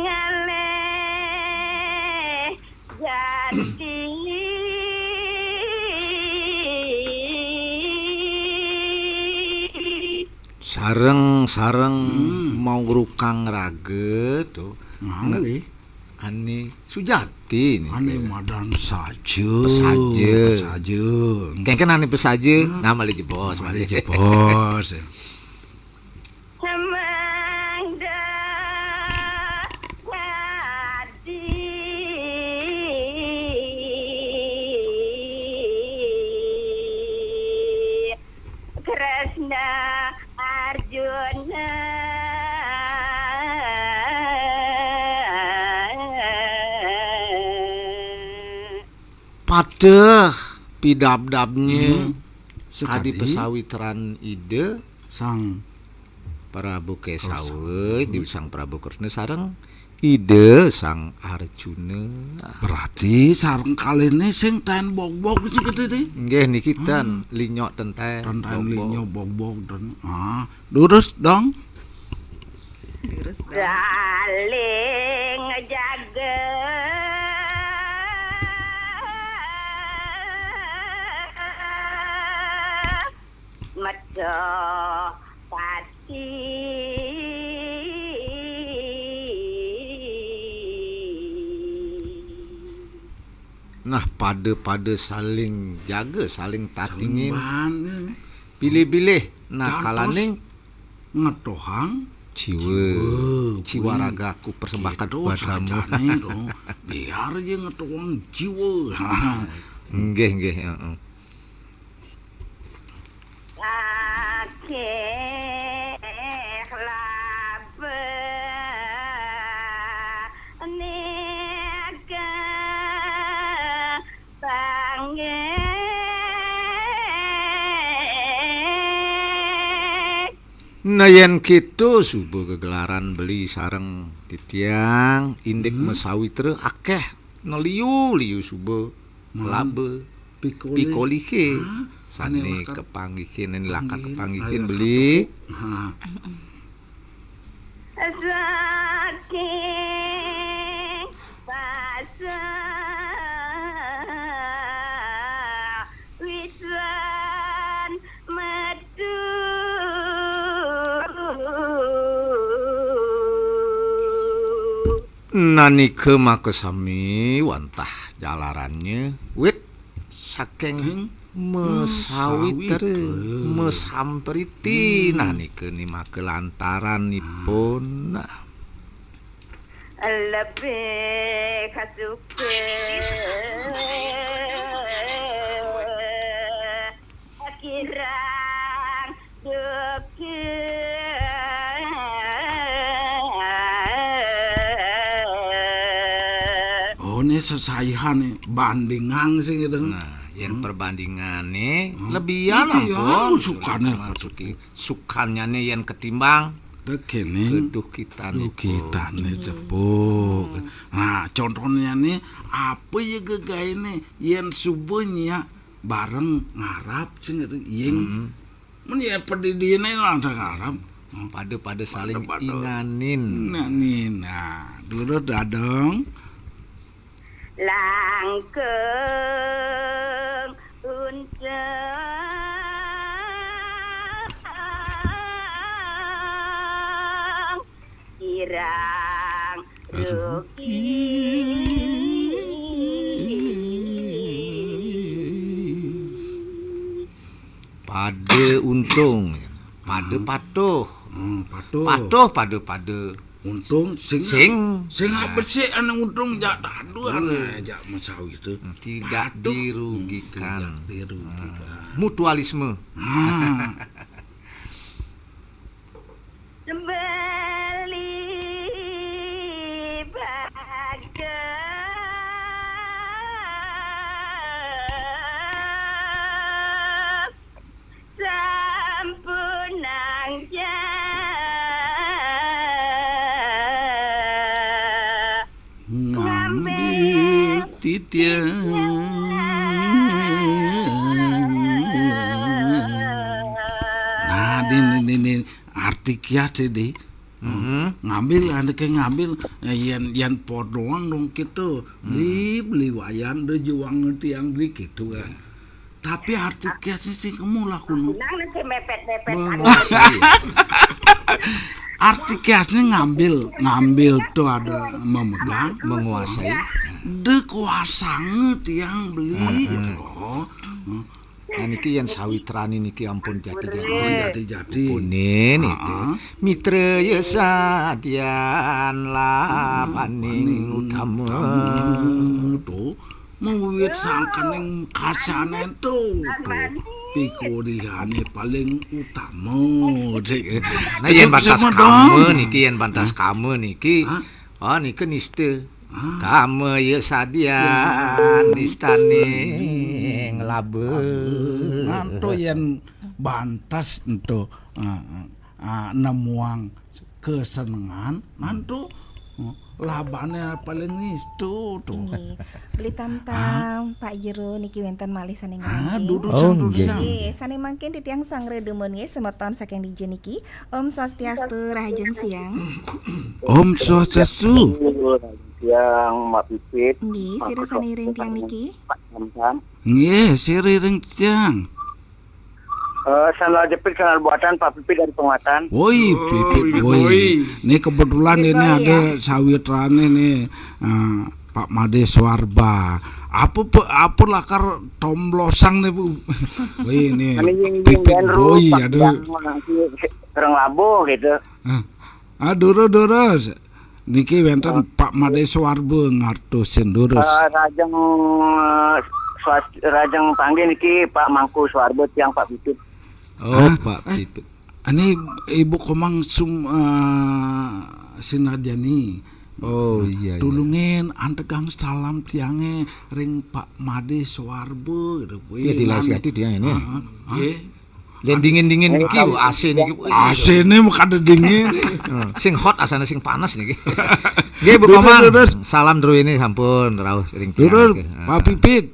ngalih jati. Sareng-sareng Hmm. mau ngrukang raga tuh. Ngalih. Ani Sujati nih. Ani madan saja. Pesaja. Pesaja. Kengken ani pesaja, Hmm. nah malih jebos, malih. Malih jebos. Mangda dadi Kresna Arjuna. Padeh pidabdabnya Hmm. kadi Sekadi. Pesawitran Ida Sang Prabu Kesawa, Kesawa. Di Sang Prabu Kresna sareng Ida Sang Arjuna. Berarti sareng kalihne sing ten bogbog sing gedhe, deh. Nggih, niki ten Hmm. linyok ten ten Ten ten bogbog. Linyok bogbog ten. Ah, lurus dong. Lurus dong. Saling jaga. Metu pati. Nah, pada-pada saling jaga, saling tatingin. Saling ban, ya. Pilih-pilih. Nah, Jantos kalaning ngetohang jiwa, jiwa, jiwa kuwi. Ragaku persembahkan gitu, kepadamu. Sajane to. Biar aja ngetohang jiwa. Nggih, nggih, heeh. Akeh laba nika panggih. Nah, yen gitu suba gegelaran beli sareng titiang indik Hmm. masawitra akeh neliu-liu suba Hmm. laba. Pikolih. Pikolihe. Hah? Sane ane lakat kepanggihin, ane lakat panggih, kepanggihin ane beli. Lakat tepuk. Ha. Saking pasawitran metu. Nanika makasami wantah jalarannya wit saking Saking masawitra, masawitra. Masampriti. Hmm. Nanika ni maka lantaranipun. Lebih suka kirang duka. Oh, ini sesaihan nih, bandingan sih gitu. Nah, yen Hmm. perbandingane Hmm. lebihan Iki ya, ampun. Sukane Masuki. Sukanyane yen ketimbang Tegene keduh kitane duh kitane pun. Tepuk. Hmm. Nah, contohnya nih apa ya gegaene yen subuh nyak bareng ngarap sing gitu, yeng. Hmm. Men ya pedidine langsung ngarap. Pada-pada saling Pada-pada. Inganin. Inganin. Nah, dulu dadong. Langkung untung kirang rugi. Pada untung, pada Hmm. patuh. Hmm, patuh. Patuh pada-pada untung sing sing sing nah. Besik ane untung jak tadu ane jak mesawi itu. Tidak patuh. Dirugikan. Hmm, tidak dirugikan. Hmm. Mutualisme. Hmm. Beli bagus. Titiang. Nah, di, di, di, di, arti kias, di. Ngambil, ada ke ngambil, eh, yan, yan pot doang dong gitu. Beli, beli wayan, de juang tiang beli gitu kan. Tapi arti kiasnya sih kamu lah kuno. Arti kiasnya ngambil, ngambil tuh ada memegang, menguasai. De kuasanya tiang beli gitu loh. Nah, niki yang sawitrani niki ampun jati-jati. Jati-jati. Punin itu. Mitra ya sadian lah paning utama. Tuh, mawiwit sangkaning kasane tuh, tuh. Pikurihane paling utama. Nah, yang batas kamu niki, yang batas kamu niki. Oh, niki nista. Kama ya sadian nistane ngelaba. Nanto yen bantas ento, ah, ah, nemuang kesenengan, nanto, oh, labane paling nistu tuh. Nggih. Beli tamtam, Pak Jero niki wenten malih sane nggih. Durus. Oh, nggih. Nggih, sane mangkin titiang sangre dumun nggih semeton saking dija niki. Om Swastiastu, Rahajeng Siang. Om Swastiastu. Siang, Mbak Pipit. Nggih, sira sane ring tiang niki. Pak Samsam. Nggih, sira ring tiang. Eh, sandal jepit, sandal buatan, Pak Pipit dari Pengwatan. Woi, Pipit, woi. Ini kebetulan ini ada sawitrane nih, eh, Pak Made Suarba. Apa pe-, apa lakar tomlosang nih, Bu? Woi, ini Pipit, woi, aduh. Orang labuh gitu. Ah, durus, durus. Niki wenten Pak Made Suarba ngartosin durus. Eh, rajeng, eh, swas-, rajeng panggih niki Pak Mangku Suarba tiang Pak Pipit. Oh, Pak Pipit. Ini Ibu Komang sum-, eh, Sinarjani. Oh, iya, iya. Tulungin antegang salam tiange ring Pak Made Suarba gitu. Iya, di tiang ini. Nggih. Yen dingin-dingin niki, A C niki. A C ne mung kada dingin. Sing hot asane sing panas niki. Nggih, Bu Komang. Salam druwine sampun rauh ring tiang niki. Pak Pipit.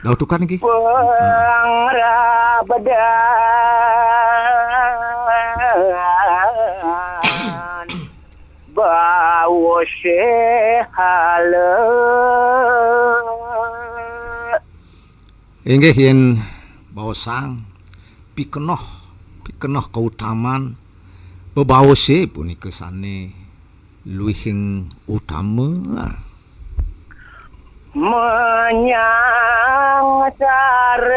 Dautukan niki. Pangrabedan bawose hale. Inggih, yen baosang pikenoh, pikenoh kautaman, bebaose punika sane luihing utama. Menyang saren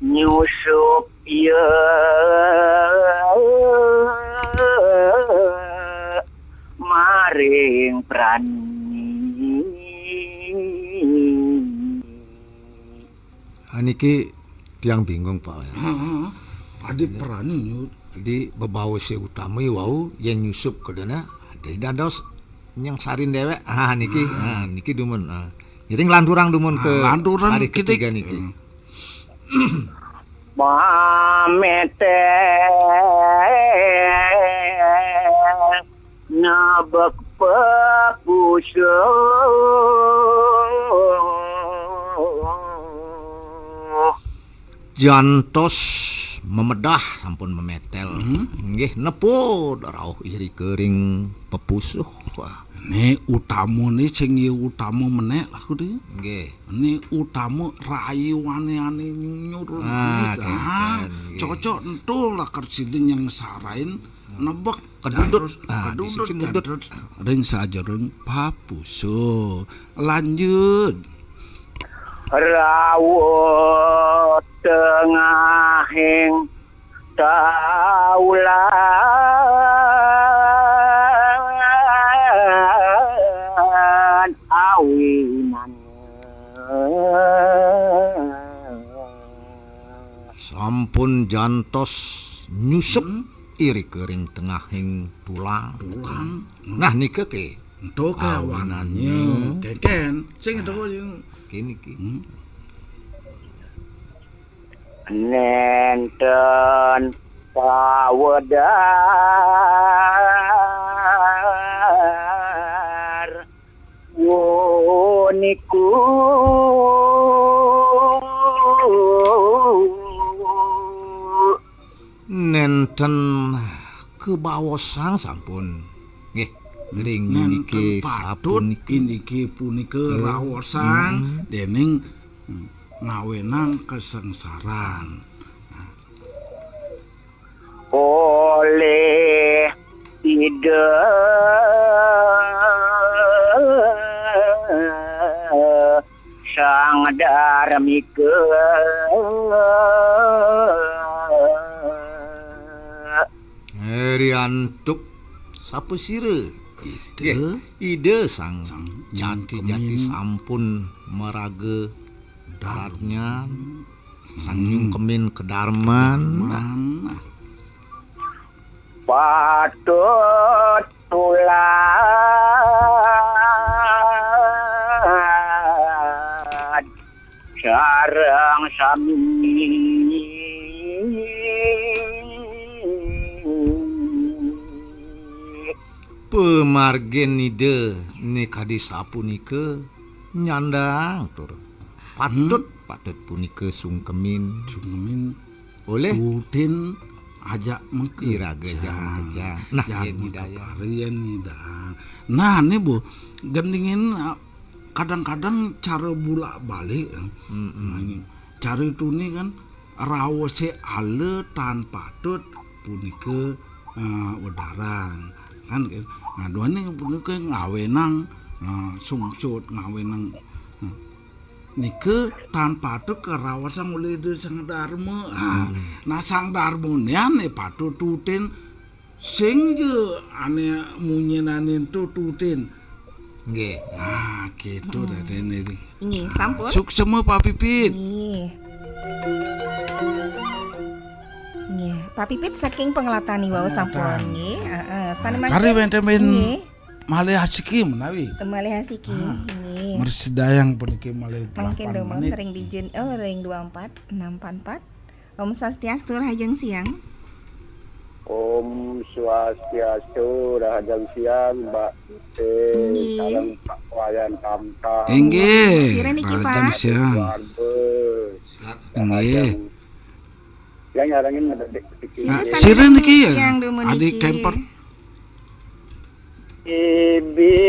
nyusup ya maring prani. Ah, niki tiang bingung, Pak. Heeh. Adi prani nyut. Di bebaose utami wau yen nyusup kedene, dadi dados nyengsarin dewek. Ah, niki, ah, niki dumun. Ah. Jadi nglanturang dumun ke lanturang hari ketiga niki. Pamete nebek pepusuh. Jantos memedah sampun memetel. Nggih, neput rauh irika ring pepusuh. Wah. Ni utama ni sing utama menek lah kudu. Nggih. Ni utama rayuane ane nyunyur. Ah, nggih. Cocok ento lah kersiding yang sarain nebek. Kedudut. Jantos, ah, kedudut, sing kedudut. Ring sajeroning papusa. Lanjut. Rawuh tengahing taulan awinan. Sampun jantos nyusup irika ring tengahing tulang. Tulang. Nah, nika ke. Ento ke awanannya. Keken. Sing ento yang kini ki. Nenten Pawedar wuniku. Nénten kebaosang sampun. Nggih, ring niki patut sapunika. Iniki punika raosang déning, hmm, ngawénang kasangsaran. Oleh Ida Sang Darmika. Riantuk sapasira? Ida. Nggih, Ida Sang Jati-jati sampun maraga daratnya, Sang nyungkemin kadarman. Patut tulad sareng sami. Pamargin Ida né kadi sapunika nyandang tur patut, patut punika sungkemin. Sungkemin. Oleh tutin ajak mengkejang. Iraga ajak mengkejang. Nah, yén nyidang. Nah, ini Bu, gendingin, ah, kadang-kadang cara bulak-balik, eh. Nah, ini cara tuni kan raosé ala tan patut punika, eh, wedarang. Kan, kan? Nah, duaning punika ngawénang, eh, sungsut, ngawénang, eh, nika tan patut karaosang olih Ida Sang Darma. Ah, nah, Sang Darma nian patut tutin sing ja ané munyinané ento tutin. Nggih. Ah, gitu dadéné. Nggih, sampun. Suksema Pak Pipit. Nggih. Nggih, Pak Pipit saking Panglatan wau sampun nggih. Heeh, sané mangkin. Kari wénten nggih. Malih asiki menawi. Malih asiki, nggih. Mersidayang puniki malih mangkin dalapan menit. Ring dijin, oh, ring dua empat enam empat empat. Om Swastiastu, rahajeng siang. Om Swastiastu, rahajeng siang, Mbak Putih, nggih. Sareng Pak Wayan Tamtah. Inggih, sira niki, rahajeng Pak? Siang. Keluarga. Inggih. Rahajeng. Yang nyarengin ngedek sedikit. Nah, sira niki ya, yang dumun Adi niki. Kemper. Ibi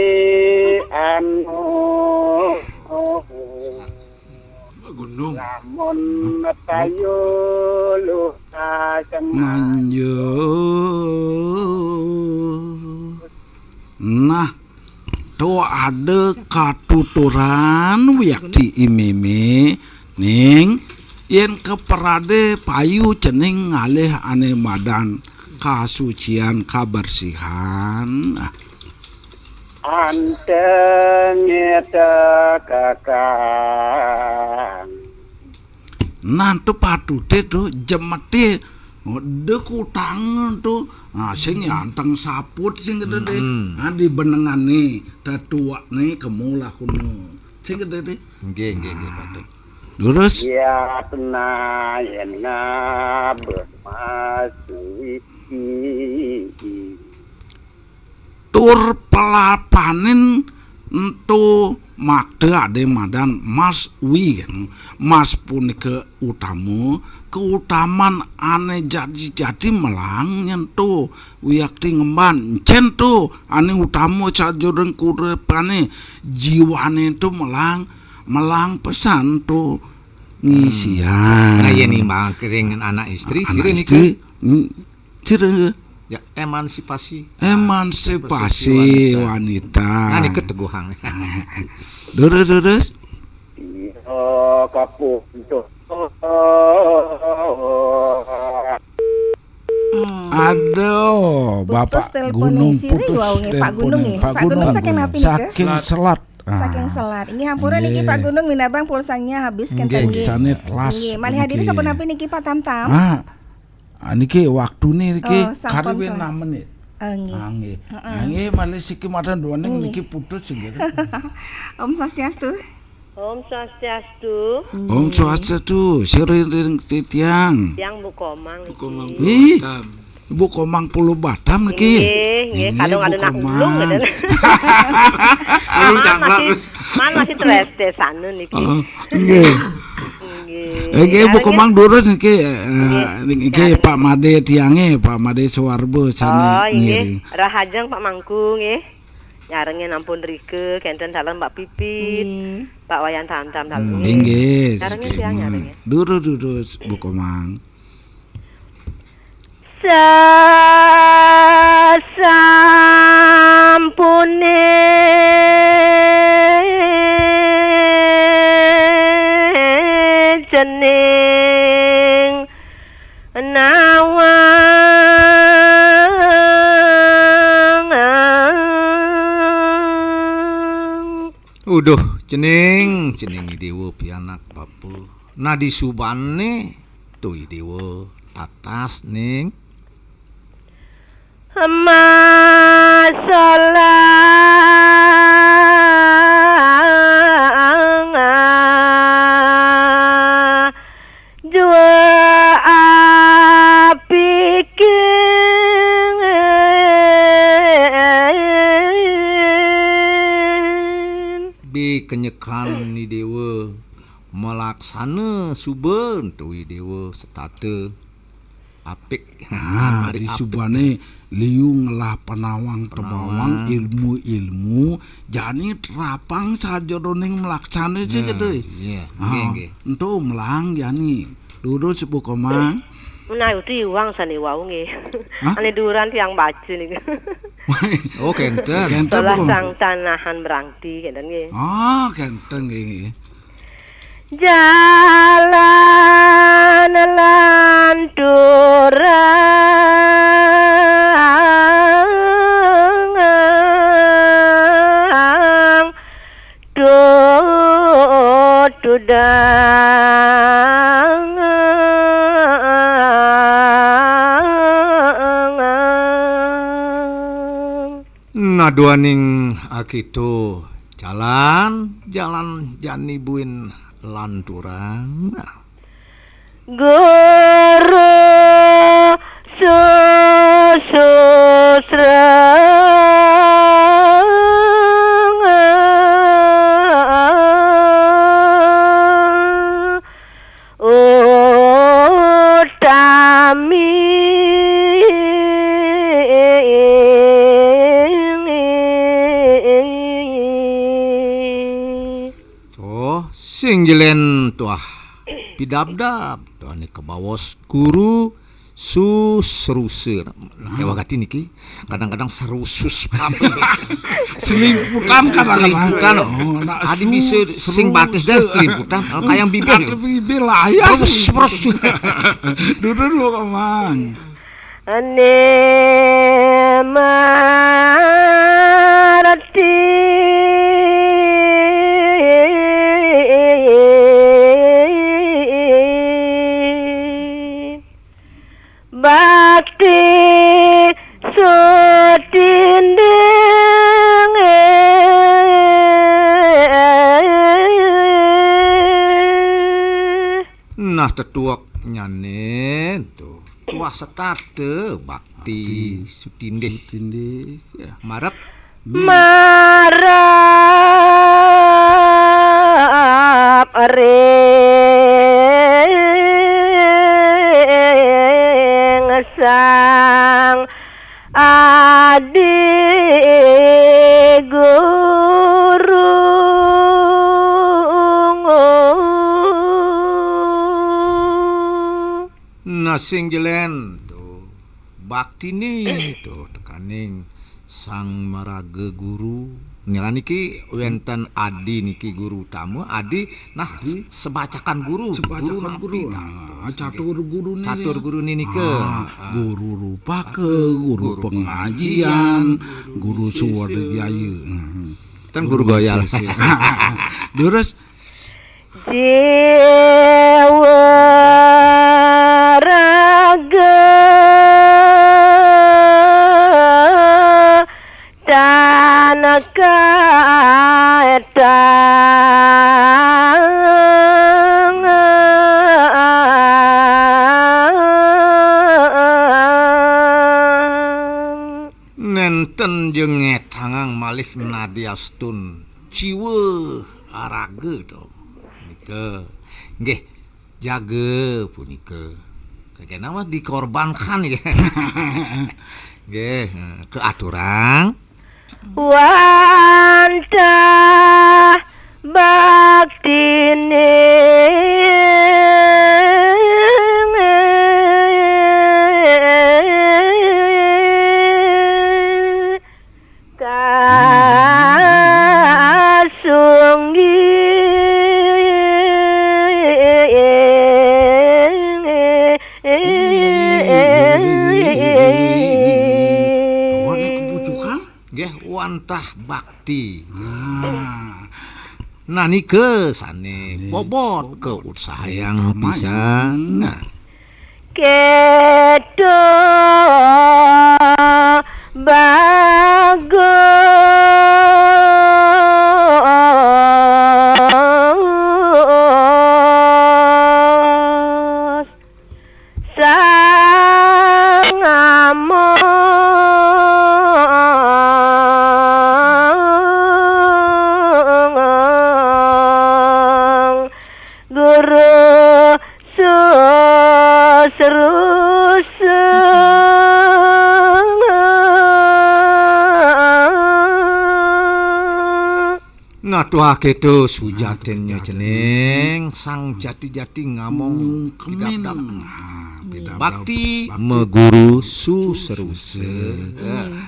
anu gunung. Lamun payu luka manjur. Nah, to ada katuturan wiakti imeme ning yén kaperade payu cening ngalih ané madan kasucian, kabersihan. Anteng éta kakang. Nah, to patuté to jemeté dek utang to. Nah, sing ya anteng saput sing gedé deh. Nah, di benengané tetuakné kemulah kuno. Sing gedé deh. Nggih, nggih, nggih, patut. Terus? Ya, tenayan ngabeh masui. Tur pelapanin ento makta ade madan mas wi, kan. Mas punika utama, keutaman ane jati-jati melang nyento wiakti ngemban. Encen to ane utama sajroning kurepane jiwane to melang, melang pesan to ngisian. Nah, yen nimbang kering anak istri, anak sira nika istri, mm, sira. Ya, emansipasi. Emansipasi wanita. Nah, nika teguhang. Durus, durus. Iya, kapuntun. Hmm. Aduh, putus Bapak teleponnya. Gunung, sira putus ya, Pak Gunung teleponnya. Ya. Pak Pak Gunung, Gunung saking napi nika? Saking Selat. Saking Selat. Inggih, hampura niki, nggih. Pak Gunung, minabang pulsanya habis. Nggih, kinten nggih. Nggih. Sane telas. Nggih, malih hadir niki. Sampun napi niki, Pak Tamtam? Ah, ah, niki waktune niki. Oh, sampun kariwin telas. Enam menit. Ah, nggih. Ah, nggih. Heeh. Ah, nggih, malih siki madan duaning nggih. Niki putus nggih. Om Swastiastu. Om Swastiastu. Om Swastiastu. Sira ring titiang. Tiang Bu Komang. Bu Komang niki. Ih, Batam. Bu Komang Pulau Batam niki. Nggih, nggih, nggih, kadung Bu ada nak Komang. Ulung, ngeten. Ulung. Man cangklak. Masih, man masih teres-teres anu niki. Oh, nggih. Nggih. Nggih, Bu Komang durus niki, eh, nggih, niki Pak Made tiange, Pak Made Suwarba sane. Oh, nggih. Rahajeng Pak Mangku nggih. Nyarengin ampun rika, kenten dalam Mbak Pipit, Pak Wayan Tamtam dalam. Hmm, nggih. Nyarengin tiang, nyarengin. Durus, durus, Bu Komang. Sasampune cening nawang. Uduh, cening, cening Idewa pianak bapa. Nadi subane tu Idewa tatas ning. Masalah jua apiking. Bi kenyekan ni dewa, malaksana suba tu dewa setata. Apik. Nah, mari di apik. Subane liu ngelah penawang-penawang, penawang, ilmu-ilmu, jani terapang sajeroning melaksana sih. Nah, gitu. Iya, ah, nggih, nggih. Ento melang jani. Durus Bu Komang. Menawi uti uang sane wau nggih. Hah? Ane duran tiang baca niku. Oh, kenten. Kenten. Salah Bu Komang. Sang tanahan merangti kenten nggih. Ah, kenten nggih, nggih. Jalan lanturang tutudang. Naduaning akito jalan, jalan jani buin lanturang. Guru sususreng utami. Oh, sing jelen tuah pidabdab tuah ni kebawas guru susrusa. Nah, kewagati niki kadang-kadang serusus apa? Selimputan kadang-kadang. Selimputan, oh. Oh, nak adi bisa sing batis dah selimputan. Oh, kayang bibir. Kata bibir lah ya. Terus, terus. Duduk dulu, Mang. Ane marti bakti sutinding. Nah, tetuak nyane tu. Tuah setata bakti sutindih. Sutindih, ya. Marep. Marep ring sang adi guru. Nah, sing jelen tu baktine tu tekaning sang maraga guru. Niki wenten adi niki guru utama, adi nah, sebacakan guru. Sebacakan guru napi guru. Nah, catur guru ni. Catur guru ni nika. Ah, guru rupaka, guru pengajian, guru swadhyaya. Hmm. Ten guru goyal. Sisi. Durus. Jiwa raga tanah kata. Ten jenget hangang malih nadiastun ciwa araga to. Nika. Nggih, jaga punika. Kagena mah dikorbankan ya. Nggih, keaturang. Wantah baktine kasunggi. Wana kebujukan? Nggih, wantah bakti. Ah. Nah, nika sane bobot keutsahayang pisan. Nah. Keto bagus. Sang among guru susrusung. Nah, tuah keto sujatinnya cening, sang jati-jati ngamong kidap-dap. Bakti meguru susruse.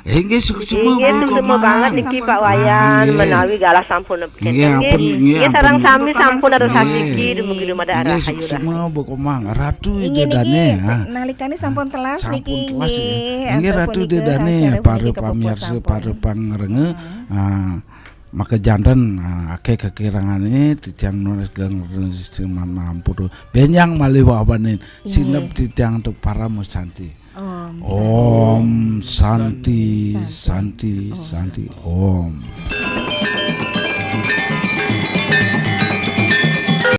Inggih, suksma. Inggih, suksma banget niki Pak Wayan menawi galah sampun. Inggih, ampun, inggih, sareng sami sampun dados asiki dumugi dumadak arah suksma Bu Komang. Ratu Ida Dane, nalikane sampun telas niki, inggih, Ratu Ida Dane, para pamirsa, para pangrengga, ah, maka janten, ah, akeh kekirangane titiang nunas geng manampura. Benjang malih wawanin sineb titiang antuk parama santi. Om Santi, Santi, Santi, Om.